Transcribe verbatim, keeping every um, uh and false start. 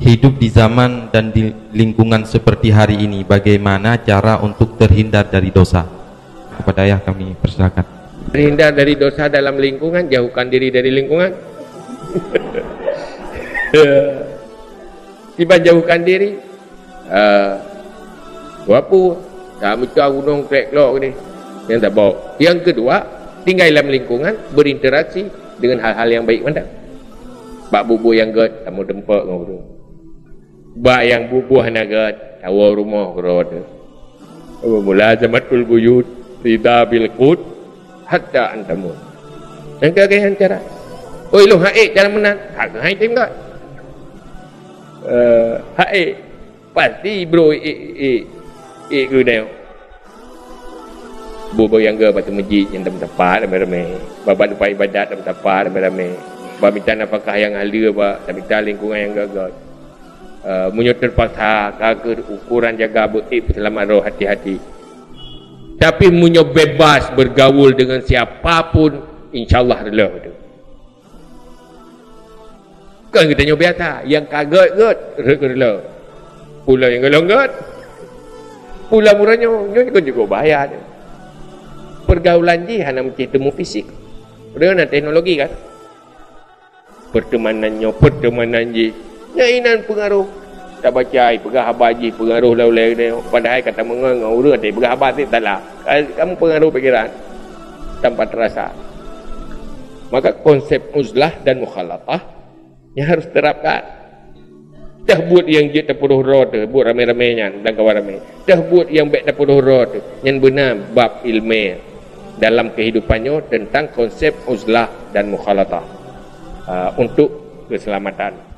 Hidup di zaman dan di lingkungan seperti hari ini, bagaimana cara untuk terhindar dari dosa? Kepada ayah kami persilakan. Terhindar dari dosa dalam lingkungan, jauhkan diri dari lingkungan. Siban jauhkan diri, ah, buat apa? Tak meucah gunong krek klok ni. Yang tak bawa. Yang kedua, tinggal dalam lingkungan, berinteraksi dengan hal-hal yang baik mantap. Bak bubu nyang gét, tamu tempat ngon ureueng. Bak nyang bubuh hana gét, tawoe rumoh keudroe teuh. Mulazamatul buyut, ridha bil qut, hatta antamun. Nyang keu lagèe nyan cara. Oi, lôn hak ék cara meunan, hak keuhai tem gét. Eh, hak ék, pasti bro ék, ék, ék geuneuk. Bubu nyang gét bak teumeuji nyang teumeusapat ramé-ramé. Bak, bak teumpat ibadat teumeusapat ramé-ramé. Bak mita nafakah nyang haleue, bak tamita lingkungan nyang gét-gét. Eh, meunyoe teupaksa, ka keuh ukuran jaga beuék peuseulamat droe, hati-hati. Tapi meunyoe bebas bergaul dengan siapa pun, insya Allah reuloh teuh. Kon geutanyoe biasa, nyang ka gét-gét, rhot keudroe. Pula nyang golom gét, pula meuranyoe, nyoe kon jeuet bahaya teuh. Pergaulan jih hana meusti teumu fisik. Padahai na teknologi kan? Pertemanan nyoe, pertemanan jih. Nyan inan peungaroh. Tabaca, peugah haba jih, peungaroh lawan lagèe nyoe. Padahai ka tameungon ngon ureueng, tapi peugah haba cit salah. Ka, ka meupeungaroh pikiran tanpa terasa. Maka konsep uzlah dan mukhalatah nyan harus terapkan. Teuh buet nyang jeuet tapeudroe droe teuh, buet ramé-ramé nyan, dan kawan ramé. Teuh buet nyang bèk tapeudroe droe teuh, nyan beuna bab ilmiah dalam kehidupan nyoe tentang konsep uzlah dan mukhalatah, ah, untuk keselamatan.